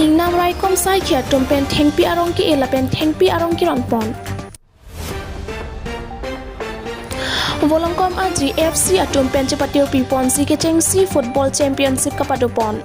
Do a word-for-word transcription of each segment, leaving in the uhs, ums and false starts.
Ingnam raikom saikhi atum pen thengpi arong ke-e lapen thengpi arong keron pon. Volongkom Aji F C atum pen chepatirpi ponsi kechengsi Football Championship kapado pon.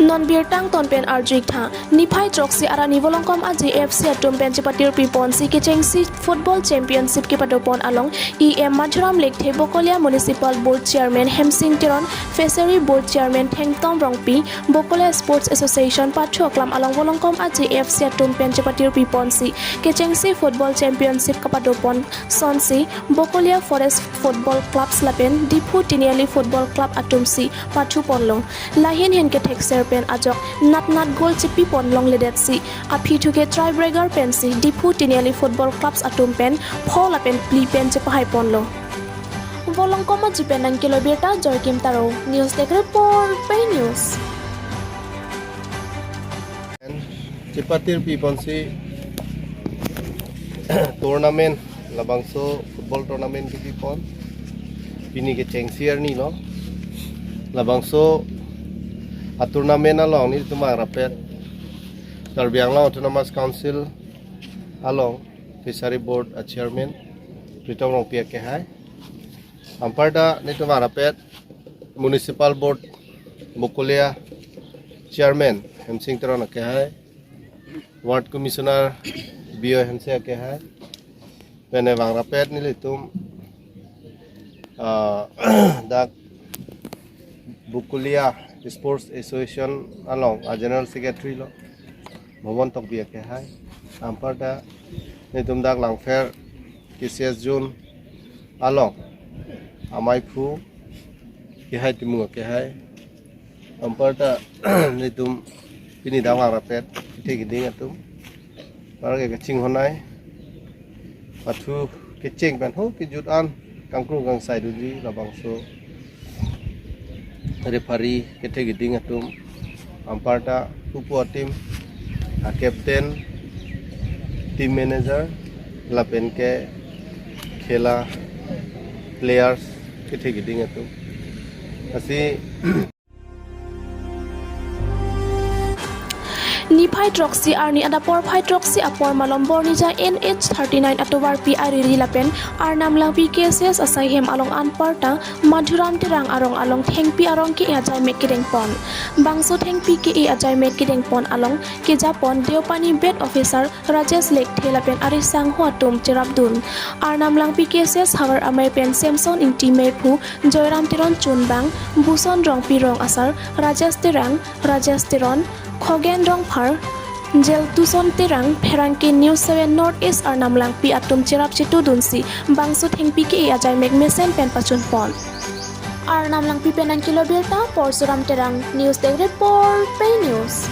Non birta angton pen arju-ik tha. Niphai throksi arni Volongkom Aji F C atum pen chepatirpi ponsi kechengsi Football Championship kepado pon along E M Madhuram Lekthe, Bokolia Municipal Board Chairman Hemsing Teron, Fishery Board Chairman Thengtom Rongpi, Bokolia Sports Association pathu aklam along Volongkom Aji F C atum pen chepatirpi ponsi kechengsi Football Championship kapado pon sonsi Bokolia Forest Football Clubs lapen Diphu Tiniali Football Club atumsi pathu ponlo. Lahin hin kethekser pen ajok nat nat goal chepi pon longledetsi aphi thuke tiebreaker pensi Diphu Tiniali Football Clubs atum pen pho lapen phli pen chepahai ponlo. Volongkom Aji pen nangkelo birta Joykim Taro, News Desk Report, Pei News. Chepatirpi ponsi tournament, labangso football tournament kepi pon. Pini kechengsi arni lo. Labangso a-tournament along nelitum vangrapet Karbi Anglong Autonomous Council along Fishery Board a-chairman Pritom Rongpi akehai. Anparta nelitum vangrapet Municipal Board Bokolia Chairman Hemsing Teron akehai, Ward Commissioner B O Hanse akehai, pene vangrapet nelitum, ah, dak Bokolia Sports Association along a-General Secretary lo, Bhaban Tokbi akehai. Anparta nelitum dak Langpher K C S Zone along amaiphu Kehai Timung akehai. Anparta nelitum pini dak vangrapet kethe keding atum, par ke kachinghon-ai, pathu kecheng pen ho kejut an kangkrung kangsai doji labangso referee kethe keding atum, anparta pupu a-team, a-captain, team manager, lapen ke khela players kethe keding atum. Lasi niphai throksi arni adap porphai throksi apor malom Bornija N H thirty-nine atovarpi ariri lapen Arnam Langpi K C S asaihem along anparta Madhuram Terang arong along thengpi arong ke-e ajaimek kedeng pon. Bangso thengpi ke-e ajaimek kedeng pon along keja pon Deopani Bed Officer Rajesh Lekthe lapen ari sangho atum cherapdun. Arnam Langpi K C S havar amei pen Samson Ingti, meiphu Joyram Teron chunbang, Buson Rongpi rong asar, Rajesh Terang, Rajesh Teron, Khogen Rongphar, Jeltuson Terang, pherangke News seven North East Arnam Langpi atum cherap chetudunsi bangso thengpi ke-e ajaimek mesen pen pachun pon. Arnam Langpi pen nangkelo birta Porsuram Terang, News Desk Report, Pei News.